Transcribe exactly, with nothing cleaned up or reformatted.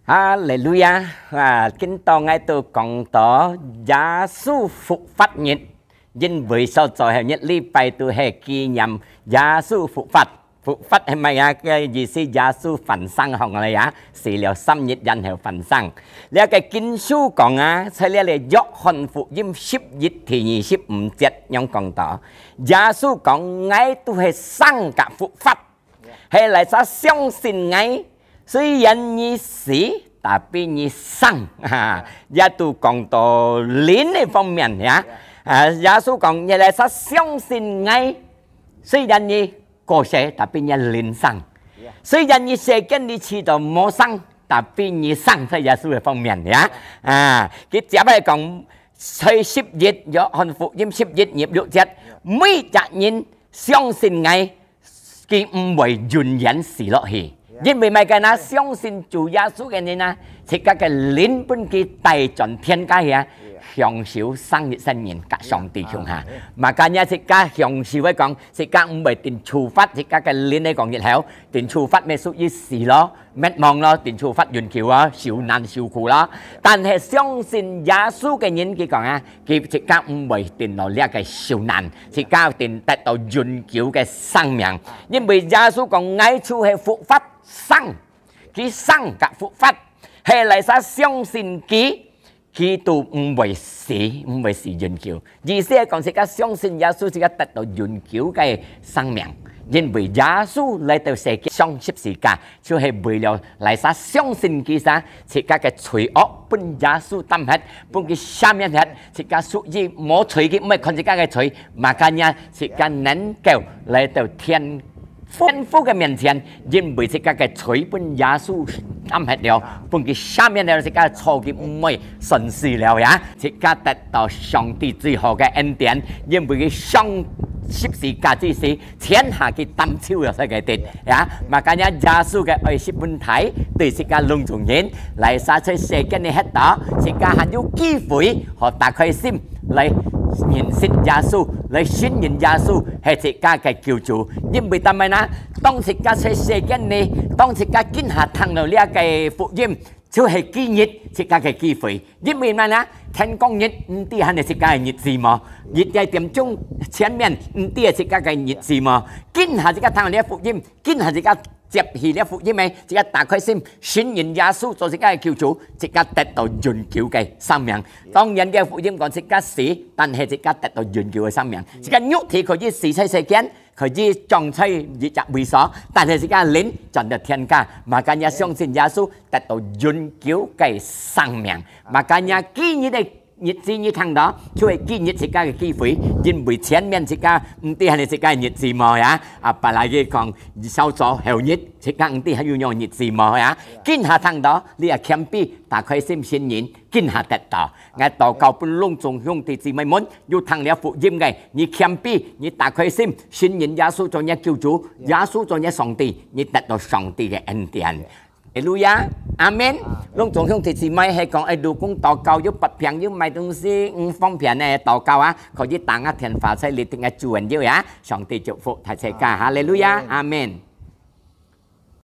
哈利路亞！啊，今朝𠊎兜講到耶穌復活日，因為所做个日禮拜都係紀念耶穌復活。復活係麼个啊？个意思，耶穌翻生，講了呀，死了三日然後翻生。這个經書講啊，在這个約翰福音十一第二十五節樣講到，耶穌講：「𠊎都係生佮復活。」係哪儕相信𠊎，雖然你死，tapi你生。哈，也都講到靈个方面呀。啊，耶穌講：「你哪儕相信𠊎，雖然你過世，tapi你靈生。雖然你世間你試著無生，tapi你生。」在耶穌个方面呀。啊，佢接下來講，在十一，約翰福音十一二十六節，每隻人相信𠊎，佢毋會永遠死落去。因為麼个呢？相信主耶穌个人啊，自家个靈分佢帶轉天家去啊，享受生一生人佮上帝共下。Makanya自家享受个講，自家毋會定處罰，自家个靈个講日後，定處罰乜屬於死咯，滅亡咯，定處罰永久啊，受難受苦咯。但係相信耶穌个人，佢講啊， 佢自家毋會定到這个受難，自家定得到永久个生命。因為耶穌講：「𠊎就係復活生。」佢生佮復活，係哪儕相信佢，佢都毋會死，毋會死永久。意思係講，自家相信耶穌，自家得到永久个生命。因為耶穌來到世界上十字架， 就係為了哪儕相信佢儕，自家个罪惡分耶穌擔忒，分佢赦免忒，自家屬於無罪个，毋係看自家个罪，makanya自家能夠來到天，天父个面前，因為自家个罪分耶穌擔忒了，分佢赦免了，自家个錯佢毋會算數了呀，自家得到上帝最好个恩典，因為佢上十字架之時， 天下个擔手了，世界定呀。Makanya耶穌个愛十分大，對自家攏總人，哪儕在世間个歇到，自家還有機會，好打開心來認識耶穌，來信任耶穌，係自家个救主。因為做麼个呢？當自家在世間呢，當自家今下聽到這个福音， 就係今日自家个機會。因為麼个呢？天光日毋知還係自家个日子無？日个點鐘前面毋知係自家个日子無？今下自家聽這福音，今下自家接起這福音个，自家打開心，信任耶穌做自家个救主，自家得到永久个生命。當然，這福音講自家死，但係自家得到永久个生命。自家肉體可以死在世間， 可以葬在一隻位所，但係自家靈轉到天家，makanya相信耶穌得到永久个生命。Makanya今日个日子你聽到，就係今日自家个機會，因為前面自家毋知還係自家个日子無呀。Apalagi講韶早後日，自家毋知還有樣日子無呀。今下聽到，你也謙卑，打開心信任，今下得到。 𠊎禱告分攏總兄弟姊妹們，有聽了福音个，你謙卑，你打開心，信任耶穌做你个救主，耶穌做你个上帝，你得到上帝个恩典。哈利路亞，阿門。攏總兄弟姊妹係講，哎，如果禱告有發病，有買東西，毋方便个禱告啊，可以打个電話在裡頭个主人有呀。上帝祝福大自家，哈利路亞，阿門。